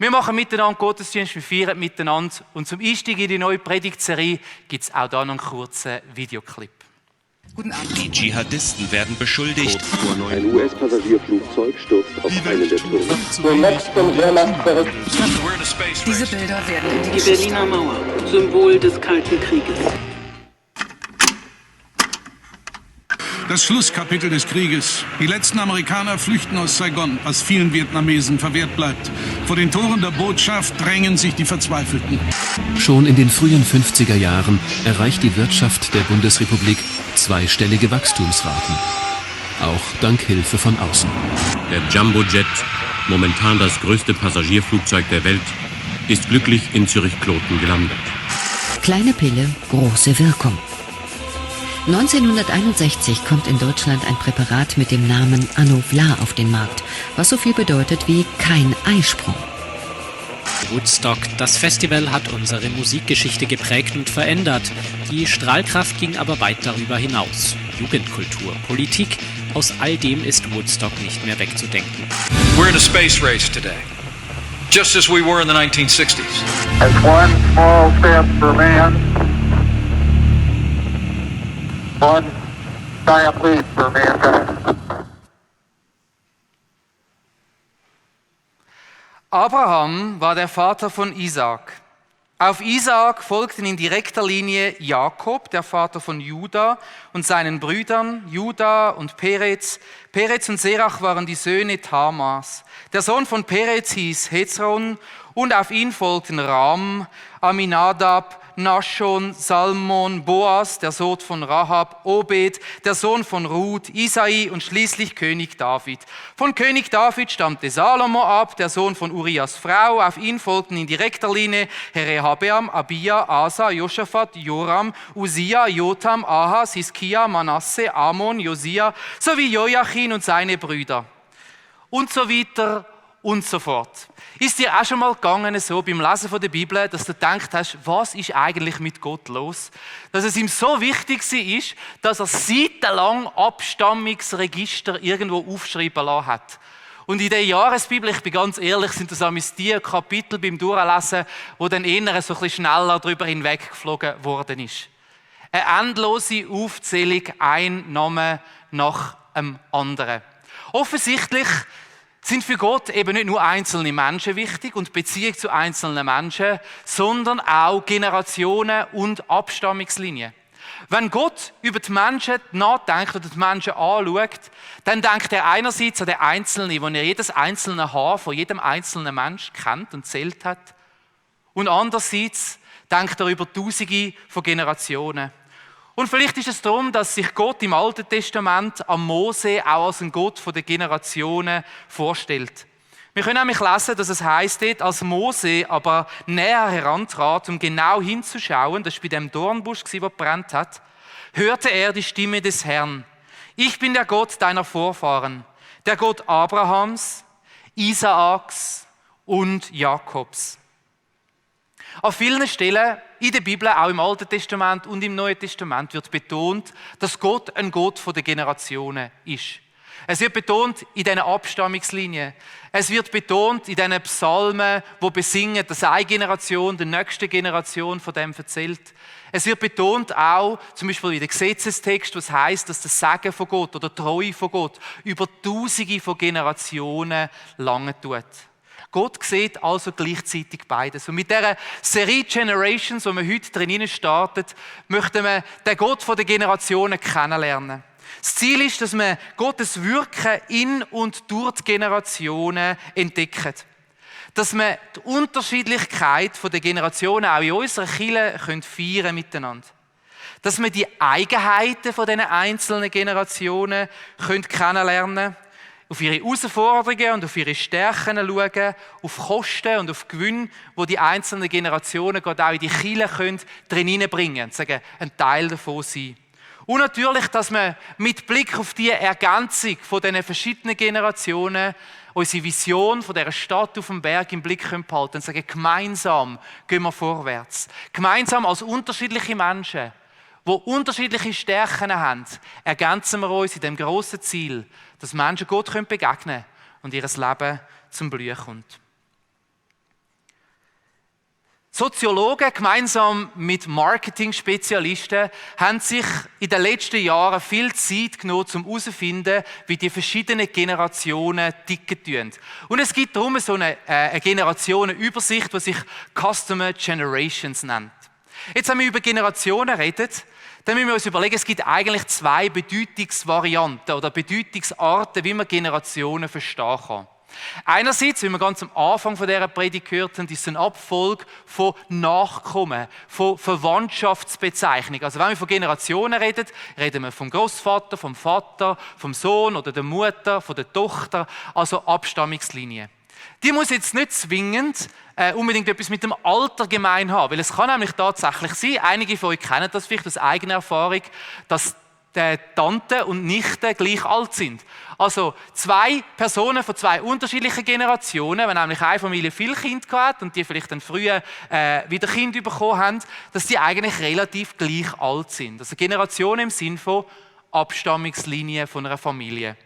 Wir machen miteinander Gottesdienst, wir feiern miteinander. Und zum Einstieg in die neue Predigtserie gibt es auch da noch einen kurzen Videoclip. Die Dschihadisten werden beschuldigt. Ein US-Passagierflugzeug stürzt auf einen der Türme. Diese Bilder werden in Die Berliner Mauer, Symbol des Kalten Krieges. Das Schlusskapitel des Krieges. Die letzten Amerikaner flüchten aus Saigon, was vielen Vietnamesen verwehrt bleibt. Vor den Toren der Botschaft drängen sich die Verzweifelten. Schon in den frühen 50er Jahren erreicht die Wirtschaft der Bundesrepublik zweistellige Wachstumsraten. Auch dank Hilfe von außen. Der Jumbojet, momentan das größte Passagierflugzeug der Welt, ist glücklich in Zürich-Kloten gelandet. Kleine Pille, große Wirkung. 1961 kommt in Deutschland ein Präparat mit dem Namen Anovlar auf den Markt, was so viel bedeutet wie kein Eisprung. Woodstock, das Festival hat unsere Musikgeschichte geprägt und verändert. Die Strahlkraft ging aber weit darüber hinaus. Jugendkultur, Politik, aus all dem ist Woodstock nicht mehr wegzudenken. We're in a space race today, just as we were in the 1960s. As one small step for man, one giant leap for mankind. Abraham war der Vater von Isaak. Auf Isaak folgten in direkter Linie Jakob, der Vater von Juda und seinen Brüdern Juda und Perez. Perez und Serach waren die Söhne Tamars. Der Sohn von Perez hieß Hezron und auf ihn folgten Ram, Aminadab, Naschon, Salmon, Boas, der Sohn von Rahab, Obed, der Sohn von Ruth, Isai und schließlich König David. Von König David stammte Salomo ab, der Sohn von Urias Frau. Auf ihn folgten in direkter Linie Rehabeam, Abia, Asa, Josaphat, Joram, Usia, Jotam, Ahas, Hiskia, Manasse, Amon, Josia sowie Joachim und seine Brüder. Und so weiter und so fort. Ist dir auch schon mal gegangen, so beim Lesen von der Bibel, dass du gedacht hast, was ist eigentlich mit Gott los? Dass es ihm so wichtig war, dass er seitenlang Abstammungsregister irgendwo aufschreiben lassen hat. Und in der Jahresbibel, ich bin ganz ehrlich, sind das einmal die Kapitel beim Durchlesen, wo dann eher so ein bisschen schneller darüber hinweggeflogen worden ist. Eine endlose Aufzählung, ein Name nach dem anderen. Offensichtlich sind für Gott eben nicht nur einzelne Menschen wichtig und Beziehung zu einzelnen Menschen, sondern auch Generationen und Abstammungslinien. Wenn Gott über die Menschen nachdenkt oder die Menschen anschaut, dann denkt er einerseits an den Einzelnen, wo er jedes einzelne Haar von jedem einzelnen Menschen kennt und zählt hat. Und andererseits denkt er über Tausende von Generationen. Und vielleicht ist es darum, dass sich Gott im Alten Testament am Mose auch als ein Gott der Generationen vorstellt. Wir können nämlich lesen, dass es heisst, dort, als Mose aber näher herantrat, um genau hinzuschauen, das war bei dem Dornbusch, der gebrannt hat, hörte er die Stimme des Herrn. Ich bin der Gott deiner Vorfahren, der Gott Abrahams, Isaaks und Jakobs. An vielen Stellen in der Bibel, auch im Alten Testament und im Neuen Testament, wird betont, dass Gott ein Gott der Generationen ist. Es wird betont in diesen Abstammungslinien. Es wird betont in diesen Psalmen, die besingen, dass eine Generation der nächsten Generation von dem erzählt. Es wird betont auch, zum Beispiel in dem Gesetzestext, was heisst, dass das Segen von Gott oder die Treue von Gott über Tausende von Generationen lange tut. Gott sieht also gleichzeitig beides. Und mit dieser Serie Generations, die wir heute drin startet, möchten wir den Gott der Generationen kennenlernen. Das Ziel ist, dass wir Gottes Wirken in und durch die Generationen entdecken. Dass wir die Unterschiedlichkeit der Generationen auch in unserer Kirche feiern miteinander. Dass wir die Eigenheiten von diesen einzelnen Generationen kennenlernen können, auf ihre Herausforderungen und auf ihre Stärken schauen, auf Kosten und auf Gewinn, wo die einzelnen Generationen gerade auch in die Kirche drin hineinbringen können, sagen, ein Teil davon sein. Und natürlich, dass wir mit Blick auf die Ergänzung von diesen verschiedenen Generationen unsere Vision von dieser Stadt auf dem Berg im Blick behalten und sagen, gemeinsam gehen wir vorwärts. Gemeinsam als unterschiedliche Menschen, die unterschiedliche Stärken haben, ergänzen wir uns in dem grossen Ziel, dass Menschen Gott begegnen können und ihr Leben zum Blühen kommt. Soziologen gemeinsam mit Marketing-Spezialisten haben sich in den letzten Jahren viel Zeit genommen, um herauszufinden, wie die verschiedenen Generationen ticken. Und es gibt darum so eine Generationenübersicht, die sich Customer Generations nennt. Jetzt, wenn wir über Generationen reden, dann müssen wir uns überlegen, es gibt eigentlich zwei Bedeutungsvarianten oder Bedeutungsarten, wie man Generationen verstehen kann. Einerseits, wie wir ganz am Anfang von dieser Predigt gehört haben, ist es eine Abfolge von Nachkommen, von Verwandtschaftsbezeichnungen. Also wenn wir von Generationen reden, reden wir vom Großvater, vom Vater, vom Sohn oder der Mutter, von der Tochter, also Abstammungslinie. Die muss jetzt nicht zwingend unbedingt etwas mit dem Alter gemein haben, weil es kann nämlich tatsächlich sein, einige von euch kennen das vielleicht aus eigener Erfahrung, dass die Tanten und Nichten gleich alt sind. Also zwei Personen von zwei unterschiedlichen Generationen, wenn nämlich eine Familie viel Kinder hat und die vielleicht dann früher wieder Kinder bekommen haben, dass die eigentlich relativ gleich alt sind. Also Generationen im Sinn von Abstammungslinie von einer Familie.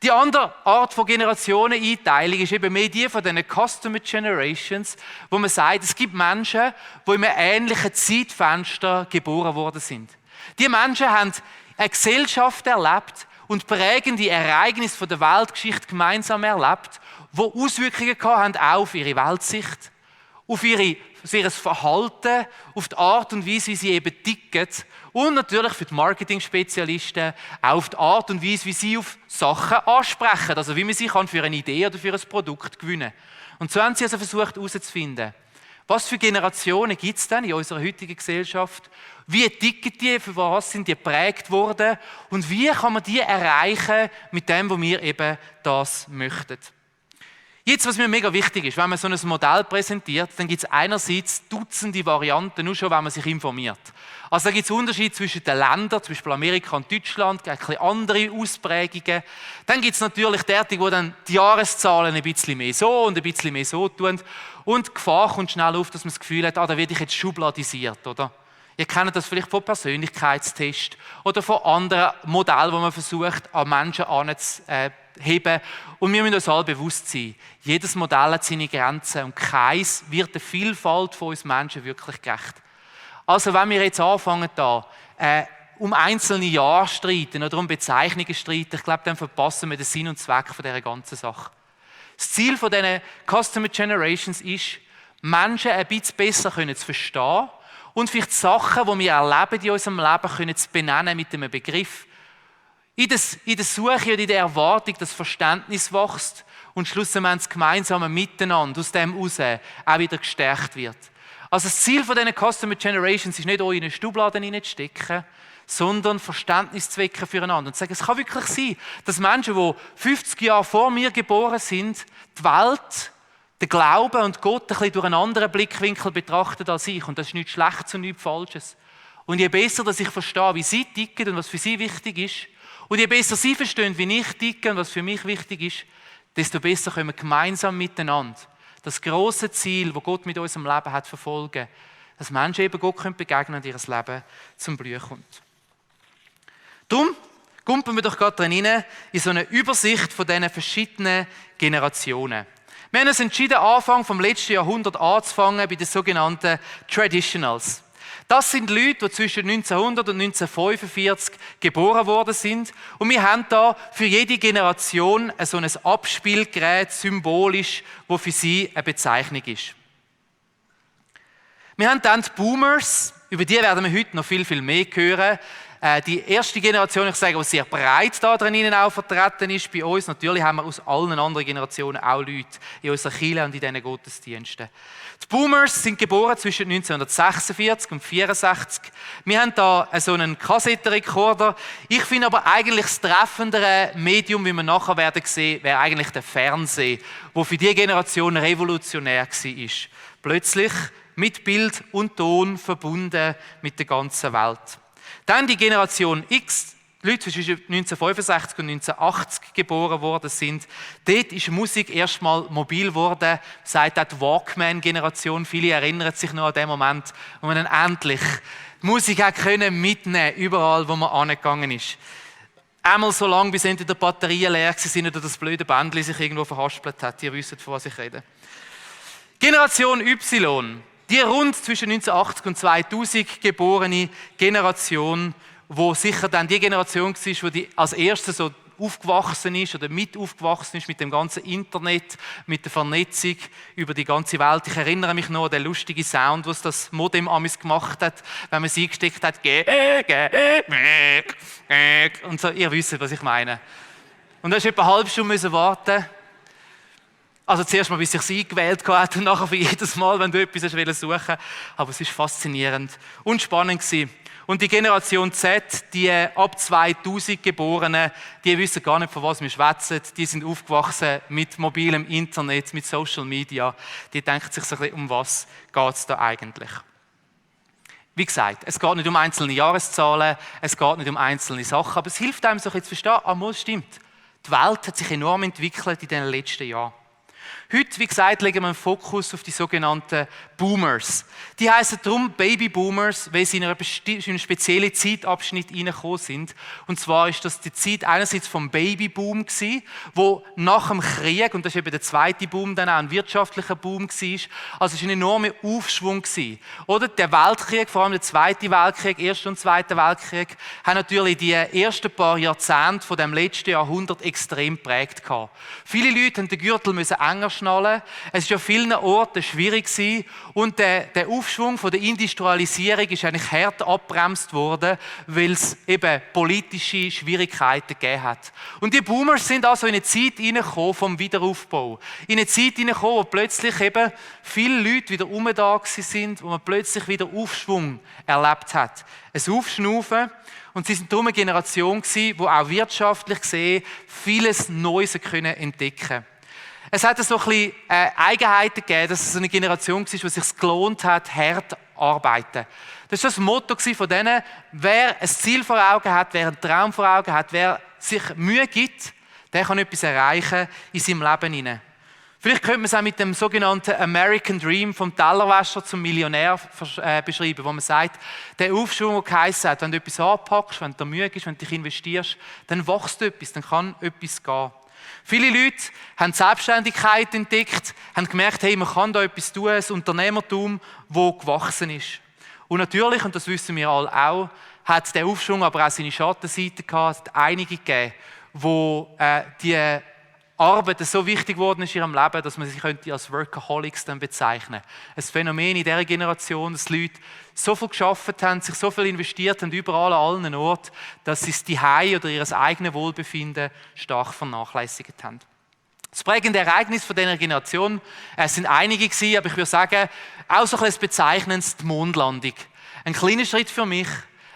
Die andere Art von Generationeneinteilung ist eben mehr die von diesen Customer Generations, wo man sagt, es gibt Menschen, die in einem ähnlichen Zeitfenster geboren worden sind. Die Menschen haben eine Gesellschaft erlebt und prägende Ereignisse von der Weltgeschichte gemeinsam erlebt, die Auswirkungen haben auch auf ihre Weltsicht, auf ihr Verhalten, auf die Art und Weise, wie sie eben ticken und natürlich für die Marketing-Spezialisten auch auf die Art und Weise, wie sie auf Sachen ansprechen, also wie man sie für eine Idee oder für ein Produkt gewinnen kann. Und so haben sie also versucht herauszufinden, was für Generationen gibt es denn in unserer heutigen Gesellschaft? Wie ticken die? Für was sind die geprägt worden? Und wie kann man die erreichen mit dem, was wir eben das möchten? Jetzt, was mir mega wichtig ist, wenn man so ein Modell präsentiert, dann gibt es einerseits Dutzende Varianten, nur schon, wenn man sich informiert. Also da gibt es Unterschiede zwischen den Ländern, zum Beispiel Amerika und Deutschland, ein bisschen andere Ausprägungen. Dann gibt es natürlich derartige, die dann die Jahreszahlen ein bisschen mehr so und ein bisschen mehr so tun. Und die Gefahr kommt schnell auf, dass man das Gefühl hat, da werde ich jetzt schubladisiert, oder? Ihr kennt das vielleicht von Persönlichkeitstests oder von anderen Modellen, wo man versucht, an Menschen anzuheben. Und wir müssen uns alle bewusst sein, jedes Modell hat seine Grenzen und keins wird der Vielfalt von uns Menschen wirklich gerecht. Also wenn wir jetzt anfangen, um einzelne Jahre streiten oder um Bezeichnungen streiten, ich glaube, dann verpassen wir den Sinn und Zweck von dieser ganzen Sache. Das Ziel von diesen Customer Generations ist, Menschen ein bisschen besser zu verstehen und vielleicht Sachen, die wir erleben in unserem Leben, zu benennen mit einem Begriff. In der Suche und in der Erwartung, dass Verständnis wächst und schlussendlich das gemeinsame Miteinander aus dem heraus auch wieder gestärkt wird. Also das Ziel von diesen Customer Generations ist nicht, euch in eine Schublade hineinzustecken, sondern Verständnis zu wecken füreinander. Und zu sagen, es kann wirklich sein, dass Menschen, die 50 Jahre vor mir geboren sind, die Welt, den Glauben und Gott ein bisschen durch einen anderen Blickwinkel betrachten als ich. Und das ist nichts Schlechtes und nichts Falsches. Und je besser, dass ich verstehe, wie sie ticken und was für sie wichtig ist, und je besser sie verstehen, wie ich ticke und was für mich wichtig ist, desto besser können wir gemeinsam miteinander das grosse Ziel, das Gott mit unserem Leben hat, verfolgen. Dass Menschen eben Gott begegnen können und ihr Leben zum Blühen kommt. Darum gumpen wir doch gerade drin rein, in so eine Übersicht von diesen verschiedenen Generationen. Wir haben uns entschieden, Anfang vom letzten Jahrhundert anzufangen bei den sogenannten Traditionals. Das sind Leute, die zwischen 1900 und 1945 geboren worden sind. Und wir haben da für jede Generation so ein Abspielgerät, symbolisch, das für sie eine Bezeichnung ist. Wir haben dann die Boomers, über die werden wir heute noch viel, viel mehr hören. Die erste Generation, ich sage, die sehr breit da drin auch vertreten ist bei uns. Natürlich haben wir aus allen anderen Generationen auch Leute in unserer Kirche und in diesen Gottesdiensten. Die Boomers sind geboren zwischen 1946 und 1964. Wir haben da so einen Kassettenrekorder. Ich finde aber eigentlich das treffendere Medium, wie wir nachher werden sehen, wäre eigentlich der Fernseher, der für diese Generation revolutionär war. Plötzlich mit Bild und Ton verbunden mit der ganzen Welt. Dann die Generation X, die Leute zwischen 1965 und 1980 geboren worden sind. Dort ist Musik erstmal mobil geworden, sagt auch die Walkman-Generation. Viele erinnern sich noch an den Moment, wo man dann endlich die Musik mitnehmen konnte, überall, wo man angegangen ist. Einmal so lange, bis entweder die Batterien leer waren oder das blöde Bändchen sich irgendwo verhaspelt hat. Ihr wisst, von was ich rede. Generation Y. Die rund zwischen 1980 und 2000 geborene Generation, wo sicher dann die Generation war, die als erste so aufgewachsen ist oder mit aufgewachsen ist mit dem ganzen Internet, mit der Vernetzung über die ganze Welt. Ich erinnere mich noch an den lustigen Sound, was das Modem amigs gemacht hat, wenn man es eingesteckt hat. Und so, ihr wisst, was ich meine. Und da musste etwa eine halbe Stunde warten. Also zuerst mal, bis ich es eingewählt hat und nachher für jedes Mal, wenn du etwas suchen willst. Aber es war faszinierend und spannend gewesen. Und die Generation Z, die ab 2000 Geborenen, die wissen gar nicht, von was wir schwätzen. Die sind aufgewachsen mit mobilem Internet, mit Social Media. Die denken sich so ein bisschen, um was geht es da eigentlich? Wie gesagt, es geht nicht um einzelne Jahreszahlen, es geht nicht um einzelne Sachen, aber es hilft einem so ein bisschen zu verstehen, es stimmt. Die Welt hat sich enorm entwickelt in den letzten Jahren. Heute, wie gesagt, legen wir einen Fokus auf die sogenannten Boomers. Die heißen darum Baby-Boomers, weil sie in einen speziellen Zeitabschnitt hineingekommen sind. Und zwar ist das die Zeit einerseits vom Babyboom gewesen, wo nach dem Krieg, und das ist eben der zweite Boom, dann auch ein wirtschaftlicher Boom war. Also es war ein enormer Aufschwung gewesen. Oder der Weltkrieg, vor allem der Zweite Weltkrieg, Erster und Zweiter Weltkrieg, haben natürlich die ersten paar Jahrzehnte von dem letzten Jahrhundert extrem geprägt gehabt. Viele Leute mussten den Gürtel enger schnallen. Es war an vielen Orten schwierig gewesen. Und der Aufschwung von der Industrialisierung ist eigentlich hart abgebremst worden, weil es eben politische Schwierigkeiten gegeben hat. Und die Boomers sind also in eine Zeit hineingekommen vom Wiederaufbau. In eine Zeit hineingekommen, wo plötzlich eben viele Leute wieder da sind, wo man plötzlich wieder Aufschwung erlebt hat. Ein Aufschnaufen. Und sie sind darum eine Generation gewesen, die auch wirtschaftlich gesehen vieles Neues entdecken können. Es hat so ein bisschen Eigenheiten gegeben, dass es eine Generation war, die es sich gelohnt hat, hart zu arbeiten. Das war das Motto von denen, wer ein Ziel vor Augen hat, wer einen Traum vor Augen hat, wer sich Mühe gibt, der kann etwas erreichen in seinem Leben hinein. Vielleicht könnte man es auch mit dem sogenannten American Dream vom Tellerwäscher zum Millionär beschreiben, wo man sagt, der Aufschwung, der geheissen hat, wenn du etwas anpackst, wenn du Mühe gibst, wenn du dich investierst, dann wächst etwas, dann kann etwas gehen. Viele Leute haben Selbstständigkeit entdeckt, haben gemerkt, hey, man kann da etwas tun, ein Unternehmertum, das gewachsen ist. Und natürlich, und das wissen wir alle auch, hat der Aufschwung aber auch seine Schattenseiten gehabt. Es hat einige gegeben, wo die Arbeit so wichtig geworden ist in ihrem Leben, dass man sie als Workaholics dann bezeichnen könnte. Ein Phänomen in dieser Generation, dass Leute so viel gearbeitet haben, sich so viel investiert haben, überall an allen Orten, dass sie das Zuhause oder ihr eigenes Wohlbefinden stark vernachlässigt haben. Das prägende Ereignis von dieser Generation, es sind einige gewesen, aber ich würde sagen, auch so ein bisschen bezeichnend die Mondlandung. Ein kleiner Schritt für mich,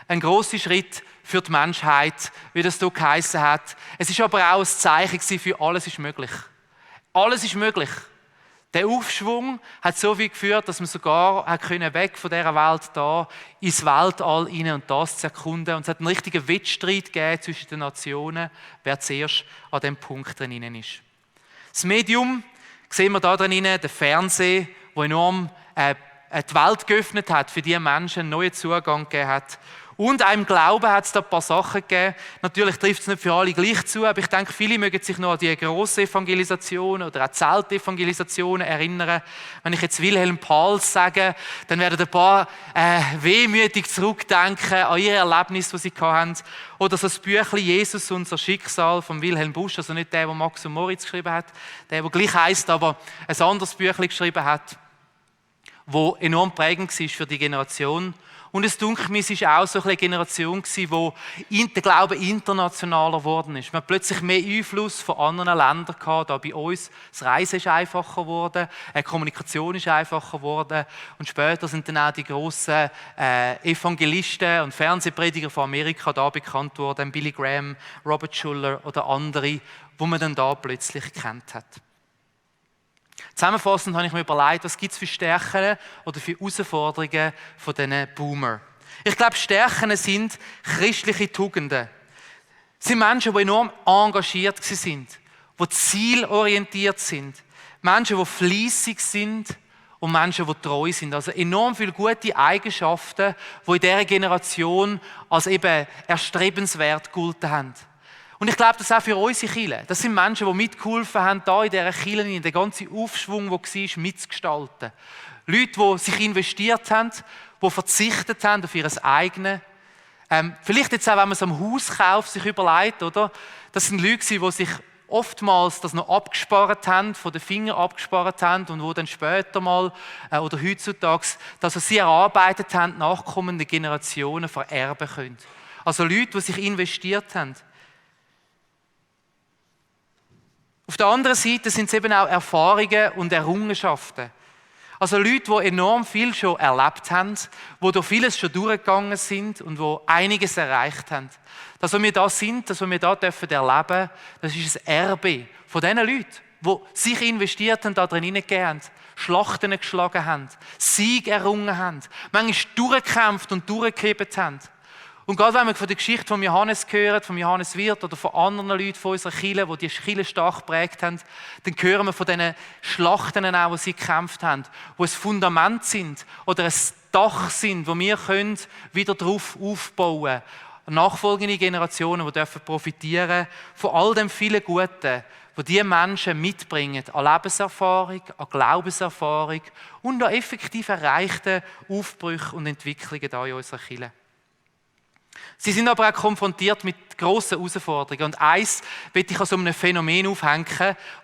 ein grosser Schritt für die Menschheit, wie das hier geheissen hat. Es ist aber auch ein Zeichen für alles ist möglich. Alles ist möglich. Der Aufschwung hat so viel geführt, dass man sogar weg von dieser Welt da ins Weltall rein und das zu erkunden. Und es hat einen richtigen Wettstreit gegeben zwischen den Nationen, wer zuerst an diesem Punkt drin ist. Das Medium sehen wir da drin, der Fernseher, der enorm die Welt geöffnet hat, für die Menschen einen neuen Zugang gegeben hat. Und einem Glauben hat es da ein paar Sachen gegeben. Natürlich trifft es nicht für alle gleich zu, aber ich denke, viele mögen sich noch an die grosse Evangelisation oder an Zeltevangelisationen erinnern. Wenn ich jetzt Wilhelm Pals sage, dann werden ein paar wehmütig zurückdenken an ihre Erlebnisse, die sie hatten. Oder so das Büchlein «Jesus, unser Schicksal» von Wilhelm Busch, also nicht der Max und Moritz geschrieben hat, der gleich heisst, aber ein anderes Büchlein geschrieben hat, das enorm prägend war für die Generation. Und es dunkelt mir, es war auch so eine Generation, wo der Glaube internationaler geworden ist. Man hat plötzlich mehr Einfluss von anderen Ländern gehabt. Da bei uns, das Reisen ist einfacher geworden, die Kommunikation ist einfacher geworden. Und später sind dann auch die grossen Evangelisten und Fernsehprediger von Amerika da bekannt worden. Billy Graham, Robert Schuller oder andere, wo man dann da plötzlich gekannt hat. Zusammenfassend habe ich mir überlegt, was gibt es für Stärken oder für Herausforderungen von diesen Boomer. Ich glaube, Stärken sind christliche Tugenden. Es sind Menschen, die enorm engagiert sind, die zielorientiert sind, Menschen, die fleissig sind und Menschen, die treu sind. Also enorm viele gute Eigenschaften, die in dieser Generation als eben erstrebenswert gegolten haben. Und ich glaube, das auch für unsere Kirche. Das sind Menschen, die mitgeholfen haben, da in dieser Kirche, in den ganzen Aufschwung, der war, mitzugestalten. Leute, die sich investiert haben, die verzichtet haben auf ihr eigenes. Vielleicht jetzt auch, wenn man so einen Hauskauf sich überlegt, oder? Das sind Leute, die sich oftmals das noch abgespart haben, von den Fingern abgespart haben und wo dann später mal oder heutzutage, dass sie erarbeitet haben, nachkommende Generationen vererben können. Also Leute, die sich investiert haben. Auf der anderen Seite sind es eben auch Erfahrungen und Errungenschaften. Also Leute, die enorm viel schon erlebt haben, die durch vieles schon durchgegangen sind und die einiges erreicht haben. Das, was wir da sind, das, was wir da erleben dürfen, das ist ein Erbe von diesen Leuten, die sich investiert haben, da drin hineingegeben haben, Schlachten geschlagen haben, Sieg errungen haben, manchmal durchgekämpft und durchgehebt haben. Und gerade wenn wir von der Geschichte von Johannes hören, von Johannes Wirth oder von anderen Leuten von unserer Kirche, die Kirche stark geprägt haben, dann hören wir von diesen Schlachten auch, die sie gekämpft haben, die ein Fundament sind oder ein Dach sind, wo wir können wieder darauf aufbauen können. Nachfolgende Generationen, die dürfen profitieren von all dem vielen Guten, die diese Menschen mitbringen, an Lebenserfahrung, an Glaubenserfahrung und an effektiv erreichten Aufbrüchen und Entwicklungen hier in unserer Kirche. Sie sind aber auch konfrontiert mit grossen Herausforderungen. Und eins will ich an so einem Phänomen aufhängen,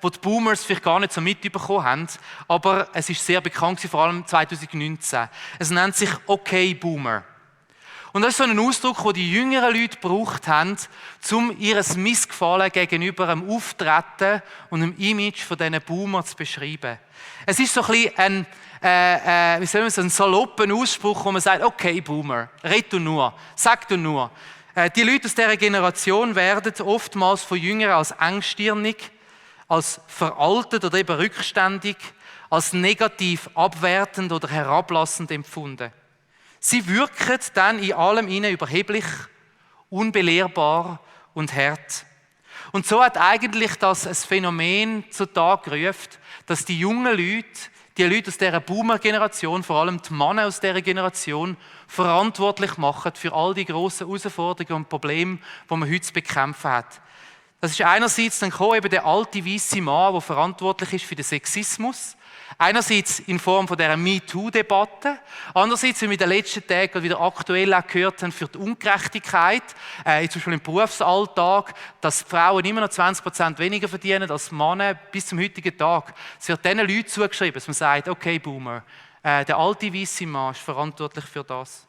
das die Boomers vielleicht gar nicht so mitbekommen haben, aber es ist sehr bekannt, vor allem 2019. Es nennt sich Okay Boomer. Und das ist so ein Ausdruck, den die jüngeren Leute gebraucht haben, um ihr Missgefallen gegenüber dem Auftreten und dem Image von diesen Boomer zu beschreiben. Es ist so ein bisschen ein salopper Ausspruch, wo man sagt, okay Boomer, red du nur, sag du nur. Die Leute aus dieser Generation werden oftmals von Jüngeren als engstirnig, als veraltet oder eben rückständig, als negativ abwertend oder herablassend empfunden. Sie wirken dann in allem ihnen überheblich, unbelehrbar und hart. Und so hat eigentlich das ein Phänomen zutage gerufen, dass die jungen Leute, die Leute aus dieser Boomer-Generation, vor allem die Männer aus dieser Generation, verantwortlich machen für all die grossen Herausforderungen und Probleme, die man heute zu bekämpfen hat. Das ist einerseits dann eben der alte weisse Mann, der verantwortlich ist für den Sexismus. Einerseits in Form von dieser MeToo-Debatte, andererseits, wie wir in den letzten Tagen wieder aktuell auch gehört haben, für die Ungerechtigkeit, zum Beispiel im Berufsalltag, dass Frauen immer noch 20% weniger verdienen als Männer bis zum heutigen Tag. Es wird diesen Leuten zugeschrieben, dass man sagt, okay Boomer, der alte weisse Mann ist verantwortlich für das.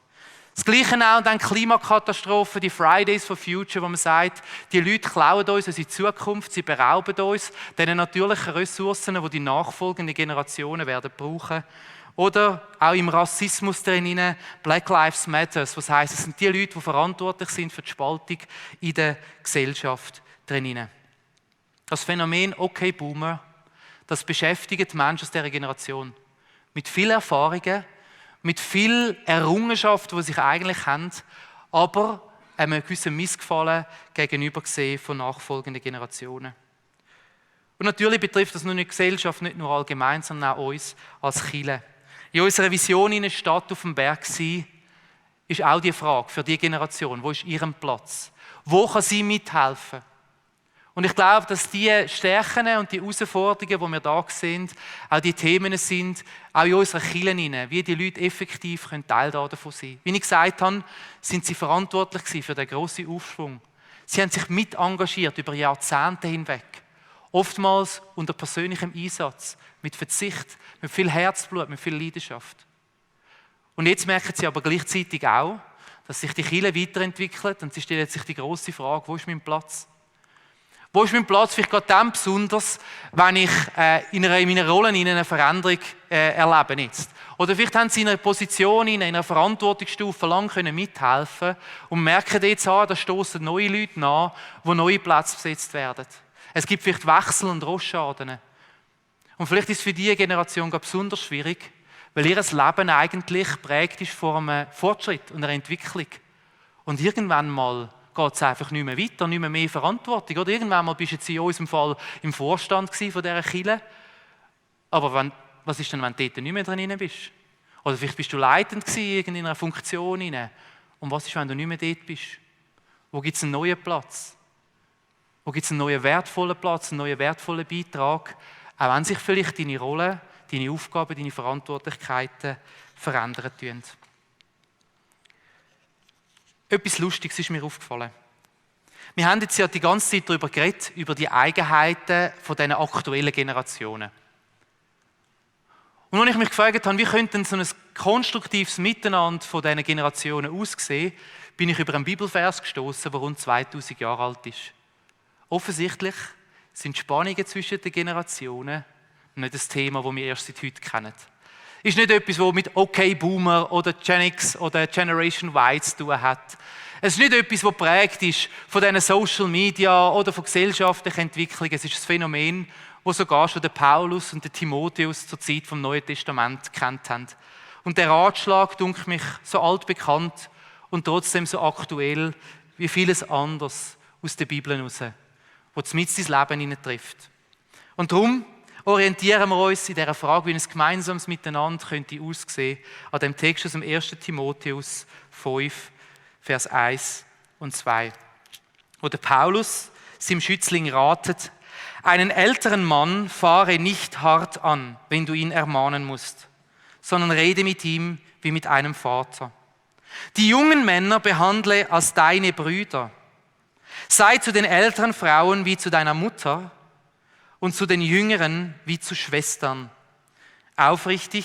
Das Gleiche auch dann Klimakatastrophen, die Fridays for Future, wo man sagt, die Leute klauen uns unsere Zukunft, sie berauben uns den natürlichen Ressourcen, die die nachfolgenden Generationen werden brauchen. Oder auch im Rassismus drin, Black Lives Matter, was heisst, es sind die Leute, die verantwortlich sind für die Spaltung in der Gesellschaft drin. Das Phänomen Okay Boomer, das beschäftigt Menschen aus dieser Generation mit vielen Erfahrungen, mit viel Errungenschaft, die sich eigentlich haben, aber einem gewissen Missgefallen gegenüber gesehen von nachfolgenden Generationen. Und natürlich betrifft das nur die Gesellschaft, nicht nur allgemein, sondern auch uns als Kirche. In unserer Vision in der Stadt auf dem Berg sein, ist auch die Frage für die Generation, wo ist ihren Platz? Wo kann sie mithelfen? Und ich glaube, dass die Stärken und die Herausforderungen, die wir da sehen, auch die Themen sind, auch in unseren Kirchen, wie die Leute effektiv Teil davon sein können. Wie ich gesagt habe, sind sie verantwortlich für den grossen Aufschwung. Sie haben sich mit engagiert über Jahrzehnte hinweg. Oftmals unter persönlichem Einsatz, mit Verzicht, mit viel Herzblut, mit viel Leidenschaft. Und jetzt merken sie aber gleichzeitig auch, dass sich die Kirche weiterentwickelt und sie stellen sich die grosse Frage, wo ist mein Platz? Wo ist mein Platz? Vielleicht gerade dann besonders, wenn ich in meiner Rolle eine Veränderung erlebe jetzt. Oder vielleicht haben sie in einer Position, in einer Verantwortungsstufe lang mithelfen und merken jetzt an, da stoßen neue Leute nach, wo neue Plätze besetzt werden. Es gibt vielleicht Wechsel und Rostschaden. Und vielleicht ist es für diese Generation besonders schwierig, weil ihr Leben eigentlich prägt ist von einem Fortschritt und einer Entwicklung. Und irgendwann mal geht es einfach nicht mehr weiter, nicht mehr Verantwortung. Oder irgendwann mal bist du in unserem Fall im Vorstand von dieser Kirche. Aber was ist denn, wenn du dort nicht mehr drin bist? Oder vielleicht bist du leitend in einer Funktion. Und was ist, wenn du nicht mehr dort bist? Wo gibt es einen neuen Platz? Wo gibt es einen neuen wertvollen Platz, einen neuen wertvollen Beitrag, auch wenn sich vielleicht deine Rolle, deine Aufgaben, deine Verantwortlichkeiten verändern tun. Etwas Lustiges ist mir aufgefallen. Wir haben jetzt ja die ganze Zeit darüber geredet, über die Eigenheiten von diesen aktuellen Generationen. Und als ich mich gefragt habe, wie könnte denn so ein konstruktives Miteinander von diesen Generationen aussehen, bin ich über einen Bibelvers gestoßen, der rund 2000 Jahre alt ist. Offensichtlich sind Spannungen zwischen den Generationen nicht das Thema, das wir erst seit heute kennen. Ist nicht etwas, das mit OK Boomer oder Gen X oder Generation Y zu tun hat. Es ist nicht etwas, das geprägt ist von diesen Social Media oder von gesellschaftlichen Entwicklungen. Es ist ein Phänomen, das sogar schon der Paulus und der Timotheus zur Zeit vom Neuen Testament kennt haben. Und der Ratschlag, dunkelt mich, so altbekannt und trotzdem so aktuell wie vieles anderes aus der Bibel heraus, das mit ins Leben hineintrifft. Und darum orientieren wir uns in dieser Frage, wie ein gemeinsames Miteinander könnte aussehen, an dem Text aus dem 1. Timotheus 5, Vers 1 und 2, wo der Paulus seinem Schützling ratet: Einen älteren Mann fahre nicht hart an, wenn du ihn ermahnen musst, sondern rede mit ihm wie mit einem Vater. Die jungen Männer behandle als deine Brüder. Sei zu den älteren Frauen wie zu deiner Mutter und zu den Jüngeren wie zu Schwestern, aufrichtig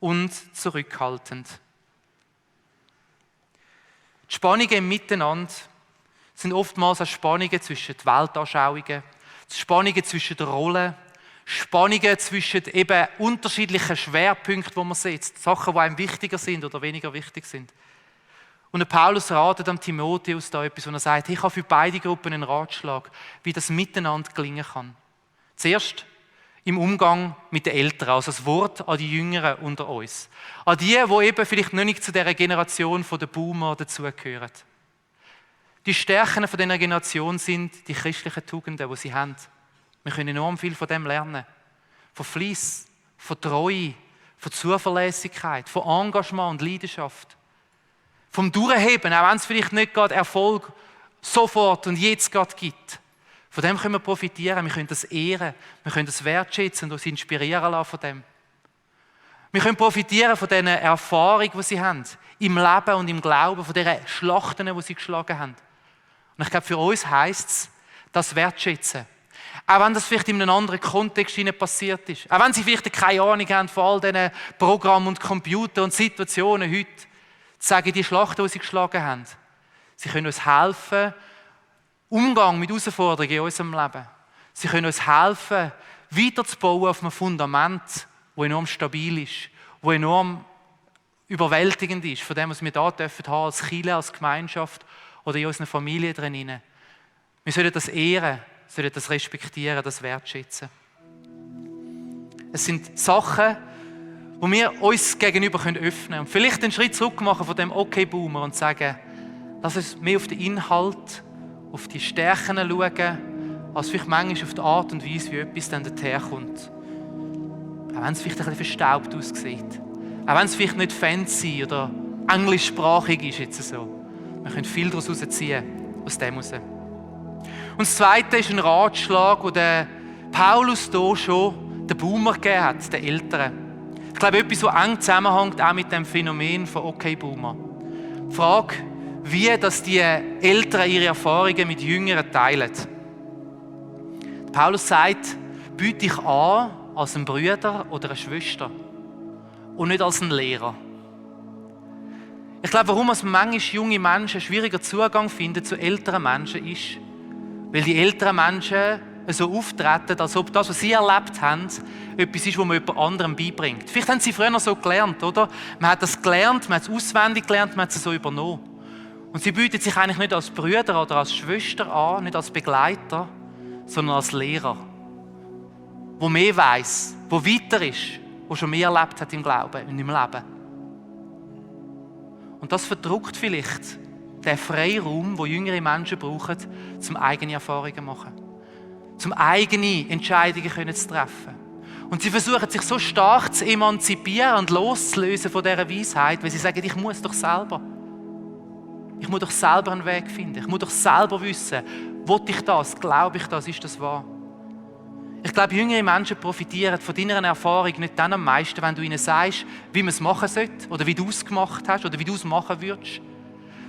und zurückhaltend. Die Spannungen im Miteinander sind oftmals auch Spannungen zwischen den Weltanschauungen, Spannungen zwischen den Rollen, Spannungen zwischen eben unterschiedlichen Schwerpunkten, die man setzt, Sachen, die einem wichtiger sind oder weniger wichtig sind. Und der Paulus ratet am Timotheus da etwas, wo er sagt, ich habe für beide Gruppen einen Ratschlag, wie das Miteinander gelingen kann. Zuerst im Umgang mit den Älteren, also das Wort an die Jüngeren unter uns. An die eben vielleicht noch nicht zu dieser Generation der Boomer dazugehören. Die Stärken von dieser Generation sind die christlichen Tugenden, die sie haben. Wir können enorm viel von dem lernen. Von Fleiss, von Treue, von Zuverlässigkeit, von Engagement und Leidenschaft. Vom Durchheben, auch wenn es vielleicht nicht gerade Erfolg sofort und jetzt gerade gibt. Von dem können wir profitieren, wir können das ehren, wir können das wertschätzen und uns inspirieren lassen von dem. Wir können profitieren von diesen Erfahrungen, die sie haben, im Leben und im Glauben, von diesen Schlachten, die sie geschlagen haben. Und ich glaube, für uns heisst es, das wertschätzen. Auch wenn das vielleicht in einem anderen Kontext passiert ist. Auch wenn sie vielleicht keine Ahnung haben von all diesen Programmen und Computern und Situationen heute, zu sagen, die Schlachten, die sie geschlagen haben, sie können uns helfen, Umgang mit Herausforderungen in unserem Leben. Sie können uns helfen, weiterzubauen auf einem Fundament, das enorm stabil ist, das enorm überwältigend ist, von dem, was wir da dürfen haben, als Kirche, als Gemeinschaft oder in unseren Familien drin. Wir sollen das ehren, sollen das respektieren, das wertschätzen. Es sind Sachen, wo wir uns gegenüber öffnen können und vielleicht einen Schritt zurück machen von dem OK-Boomer und sagen, lass uns mehr auf den Inhalt, auf die Stärken schauen, als vielleicht manchmal auf die Art und Weise, wie etwas dann daherkommt. Auch wenn es vielleicht ein bisschen verstaubt aussieht. Auch wenn es vielleicht nicht fancy oder englischsprachig ist jetzt so. Wir können viel daraus herausziehen, aus dem heraus. Und das Zweite ist ein Ratschlag, den der Paulus hier schon den Boomer gegeben hat, den Älteren. Ich glaube, etwas, was eng zusammenhängt auch mit dem Phänomen von OK-Boomer. Die Frage, wie dass die Älteren ihre Erfahrungen mit Jüngeren teilen. Paulus sagt, biete dich an als ein Bruder oder eine Schwester und nicht als ein Lehrer. Ich glaube, warum manchmal junge Menschen schwieriger Zugang finden zu älteren Menschen ist, weil die älteren Menschen so auftreten, als ob das, was sie erlebt haben, etwas ist, was man jemand anderem beibringt. Vielleicht haben sie früher so gelernt, oder? Man hat das gelernt, man hat es auswendig gelernt, man hat es so übernommen. Und sie bieten sich eigentlich nicht als Brüder oder als Schwester an, nicht als Begleiter, sondern als Lehrer, der mehr weiss, der weiter ist, der schon mehr erlebt hat im Glauben und im Leben. Und das verdrückt vielleicht den Freiraum, den jüngere Menschen brauchen, um eigene Erfahrungen zu machen, um eigene Entscheidungen zu treffen. Und sie versuchen, sich so stark zu emanzipieren und loszulösen von dieser Weisheit, weil sie sagen, ich muss doch selber. Ich muss doch selber einen Weg finden. Ich muss doch selber wissen, Will ich das? Glaube ich das? Ist das wahr? Ich glaube, jüngere Menschen profitieren von deiner Erfahrung nicht dann am meisten, wenn du ihnen sagst, wie man es machen sollte oder wie du es gemacht hast oder wie du es machen würdest,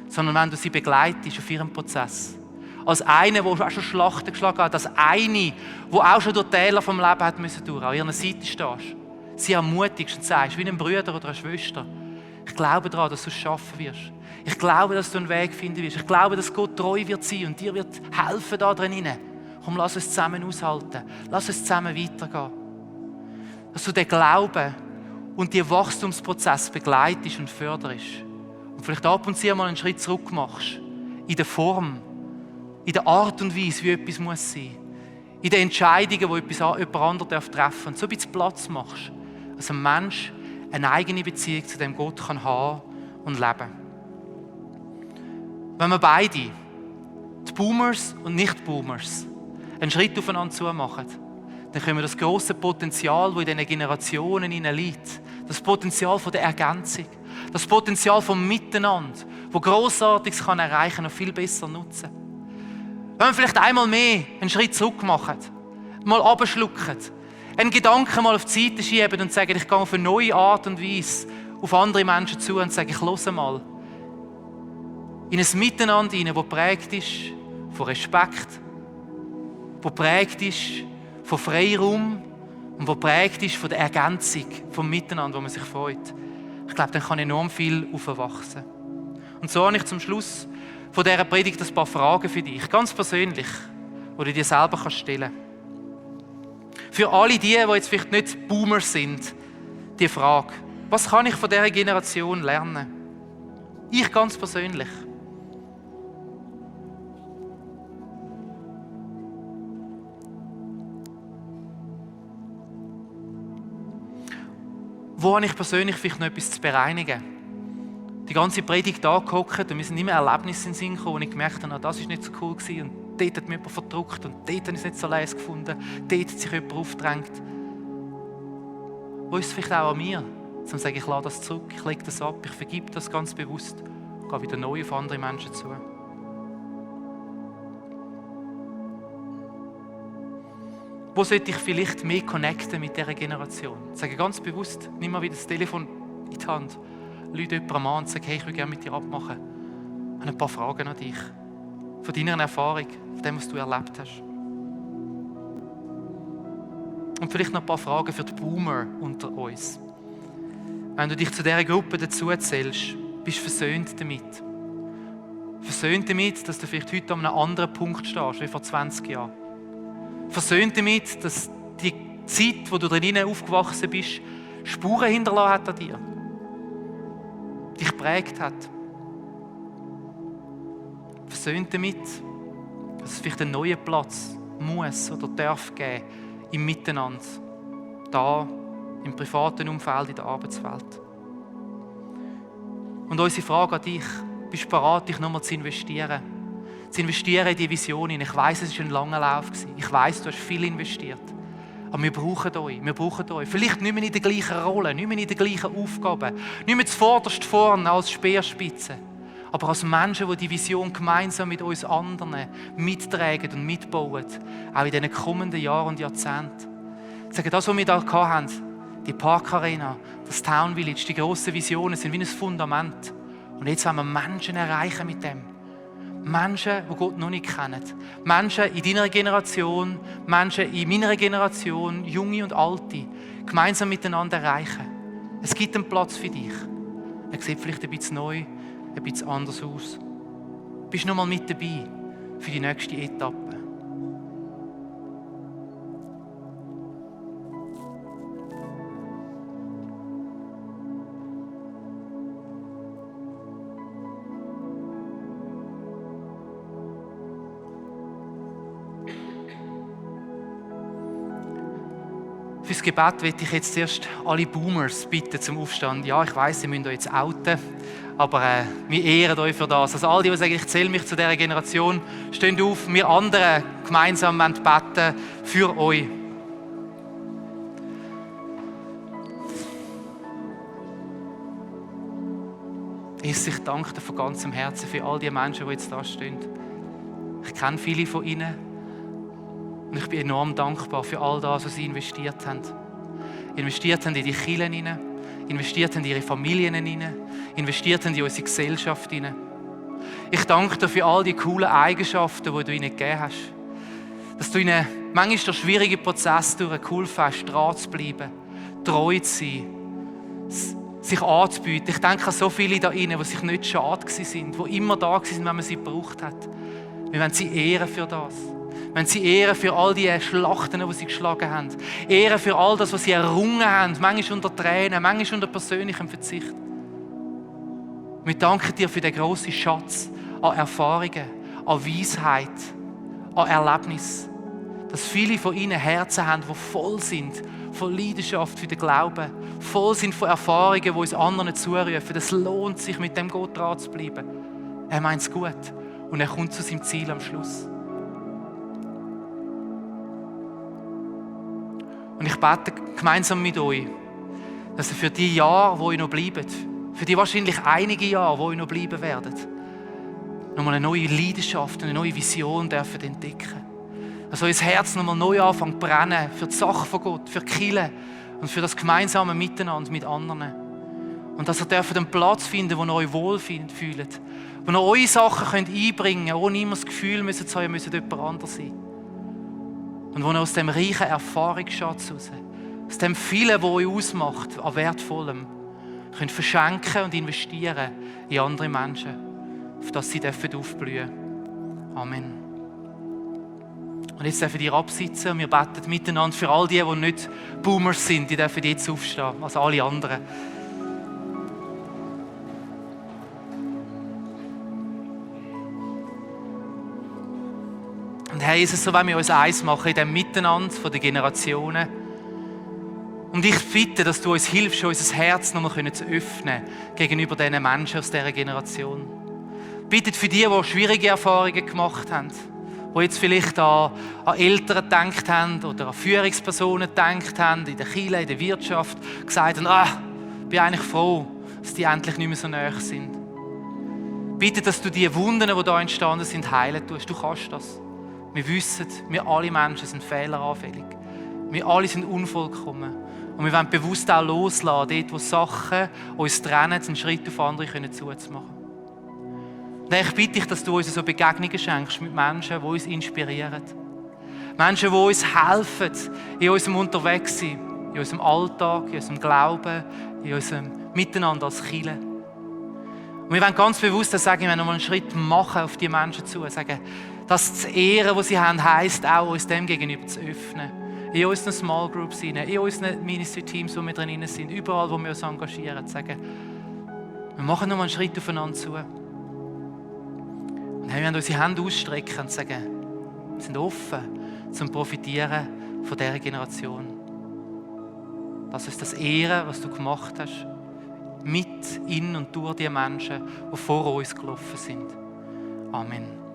sondern wenn du sie begleitest auf ihrem Prozess. Als eine, der auch schon Schlachten geschlagen hat, als eine, die auch schon durch die Täler vom Leben hat müssen durch, an ihrer Seite stehst, sie ermutigst und sagst, wie ein Bruder oder eine Schwester, ich glaube daran, dass du es schaffen wirst. Ich glaube, dass du einen Weg finden wirst. Ich glaube, dass Gott treu wird sein und dir wird helfen da drinnen. Komm, lass uns zusammen aushalten. Lass uns zusammen weitergehen. Dass du den Glauben und den Wachstumsprozess begleitest und förderst. Und vielleicht ab und zu mal einen Schritt zurück machst. In der Form, in der Art und Weise, wie etwas muss sein. In den Entscheidungen, die jemand anderes treffen darf. Und so ein bisschen Platz machst, dass ein Mensch eine eigene Beziehung zu dem Gott kann haben und leben. Wenn wir beide, die Boomers und Nicht-Boomers, einen Schritt aufeinander zu machen, dann können wir das grosse Potenzial, das in diesen Generationen liegt, das Potenzial der Ergänzung, das Potenzial vom Miteinander, das Grossartiges kann erreichen, noch viel besser nutzen. Wenn wir vielleicht einmal mehr einen Schritt zurück machen, mal runterschlucken, einen Gedanken mal auf die Seite schieben und sagen, ich gehe auf eine neue Art und Weise auf andere Menschen zu und sage, ich höre mal. In ein Miteinander hinein, das geprägt ist von Respekt, das geprägt ist von Freiraum und das geprägt ist von der Ergänzung, vom Miteinander, wo man sich freut. Ich glaube, dann kann enorm viel aufwachsen. Und so habe ich zum Schluss von dieser Predigt ein paar Fragen für dich, ganz persönlich, die du dir selber stellen kannst. Für alle die jetzt vielleicht nicht Boomer sind, die Frage, was kann ich von dieser Generation lernen? Ich ganz persönlich. Wo habe ich persönlich vielleicht noch etwas zu bereinigen? Die ganze Predigt angehockt und mir sind immer Erlebnisse in den Sinn gekommen, wo ich gemerkt habe, das war nicht so cool gewesen und dort hat mich jemand verdrückt und dort habe ich es nicht so leise gefunden, dort hat sich jemand aufgedrängt. Wo ist es vielleicht auch an mir, um zu sagen, ich lade das zurück, ich lege das ab, ich vergib das ganz bewusst und gehe wieder neu auf andere Menschen zu. Wo sollte ich vielleicht mehr connecten mit dieser Generation? Ich sage ganz bewusst, nimm mal wieder das Telefon in die Hand, rufe jemanden an und sage, hey, ich will gerne mit dir abmachen. Ich habe ein paar Fragen an dich. Von deiner Erfahrung, von dem, was du erlebt hast. Und vielleicht noch ein paar Fragen für die Boomer unter uns. Wenn du dich zu dieser Gruppe dazu zählst, bist du versöhnt damit. Versöhnt damit, dass du vielleicht heute an einem anderen Punkt stehst, wie vor 20 Jahren. Versöhnt damit, dass die Zeit, wo du drinnen aufgewachsen bist, Spuren hinterlassen hat an dir. Dich geprägt hat. Versöhnt damit, dass es vielleicht einen neuen Platz muss oder darf geben im Miteinander. Da, im privaten Umfeld, in der Arbeitswelt. Und unsere Frage an dich, bist du bereit, dich nochmal zu investieren? Zu investieren in die Vision. Ich weiss, es war ein langer Lauf. Ich weiss, du hast viel investiert. Aber wir brauchen euch. Wir brauchen euch. Vielleicht nicht mehr in der gleichen Rolle, nicht mehr in den gleichen Aufgaben, nicht mehr zuvorderst vorne als Speerspitze. Aber als Menschen, die die Vision gemeinsam mit uns anderen mittragen und mitbauen. Auch in diesen kommenden Jahren und Jahrzehnten. Ich sage, das, was wir da hatten, die Parkarena, das Town Village, die grossen Visionen sind wie ein Fundament. Und jetzt wollen wir Menschen erreichen mit dem. Menschen, die Gott noch nicht kennen. Menschen in deiner Generation, Menschen in meiner Generation, Junge und Alte, gemeinsam miteinander erreichen. Es gibt einen Platz für dich. Er sieht vielleicht ein bisschen neu, ein bisschen anders aus. Du bist noch mal mit dabei für die nächste Etappe. Fürs Gebet möchte ich jetzt zuerst alle Boomers bitten zum Aufstand. Ja, ich weiss, ihr müsst euch jetzt outen, aber wir ehren euch für das. Also all die sagen, ich zähle mich zu dieser Generation, stehen auf, wir anderen gemeinsam beten für euch. Jesus, ich danke dir von ganzem Herzen für all die Menschen, die jetzt da stehen. Ich kenne viele von ihnen. Und ich bin enorm dankbar für all das, was sie investiert haben. Investiert haben in die Kirchen hinein, investiert haben in ihre Familien hinein, investiert haben in unsere Gesellschaft hinein. Ich danke dir für all die coolen Eigenschaften, die du ihnen gegeben hast. Dass du ihnen manchmal durch schwierige Prozesse geholfen hast, dran zu bleiben, treu zu sein, sich anzubieten. Ich denke an so viele da innen, die sich nicht schade waren, die immer da waren, wenn man sie gebraucht hat. Wir wollen sie ehren für das. Wir wollen sie ehren für all die Schlachten, die sie geschlagen haben. Ehren für all das, was sie errungen haben, manchmal unter Tränen, manchmal unter persönlichem Verzicht. Wir danken dir für den grossen Schatz an Erfahrungen, an Weisheit, an Erlebnis. Dass viele von ihnen Herzen haben, die voll sind von Leidenschaft für den Glauben, voll sind von Erfahrungen, die uns anderen zurufen. Es lohnt sich, mit dem Gott dran zu bleiben. Er meint es gut und er kommt zu seinem Ziel am Schluss. Und ich bete gemeinsam mit euch, dass ihr für die Jahre, wo ihr noch bleibt, für die wahrscheinlich einige Jahre, wo ihr noch bleiben werdet, nochmal eine neue Leidenschaft, eine neue Vision dürfen entdecken. Dass euer Herz nochmal neu anfängt zu brennen für die Sache von Gott, für die Kirche und für das gemeinsame Miteinander mit anderen. Und dass ihr dürft einen Platz finden, wo ihr euch wohlfühlt, wo ihr eure Sachen könnt einbringen könnt, ohne immer das Gefühl müsst zu haben, ihr müsst jemand anderes sein. Und wo ihr aus dem reichen Erfahrungsschatz raus, aus dem vielen, was euch ausmacht, an Wertvollem, könnt verschenken und investieren in andere Menschen, auf dass sie aufblühen dürfen. Amen. Und jetzt dürfen die absitzen und wir beten miteinander für all die nicht Boomers sind, die dürfen jetzt aufstehen, also alle anderen. Und Herr Jesus, so wollen wir uns eins machen in dem Miteinander von den Generationen. Und ich bitte, dass du uns hilfst, unser Herz nochmal zu öffnen gegenüber diesen Menschen aus dieser Generation. Bittet für die schwierige Erfahrungen gemacht haben, die jetzt vielleicht an Eltern gedacht haben oder an Führungspersonen gedacht haben, in der Kirche, in der Wirtschaft, gesagt haben, ich bin eigentlich froh, dass die endlich nicht mehr so nahe sind. Bitte, dass du die Wunden, die da entstanden sind, heilen tust. Du kannst das. Wir wissen, wir alle Menschen sind fehleranfällig. Wir alle sind unvollkommen. Und wir wollen bewusst auch loslassen, dort, wo Sachen uns trennen, einen Schritt auf andere zuzumachen. Und ich bitte dich, dass du uns so Begegnungen schenkst mit Menschen, die uns inspirieren. Menschen, die uns helfen in unserem Unterwegssein, in unserem Alltag, in unserem Glauben, in unserem Miteinander als Kirche. Und wir wollen ganz bewusst sagen, wir wollen nochmal einen Schritt machen auf die Menschen zu, sagen, dass das Ehren, was sie haben, heisst auch, uns dem gegenüber zu öffnen. In unseren Small Groups, in unseren Ministry-Teams, wo wir drin sind, überall, wo wir uns engagieren, sagen, wir machen nochmal einen Schritt aufeinander zu. Und wir wollen unsere Hände ausstrecken und sagen, wir sind offen zum Profitieren von dieser Generation. Lass uns das ehren, was du gemacht hast, mit, in und durch die Menschen, die vor uns gelaufen sind. Amen.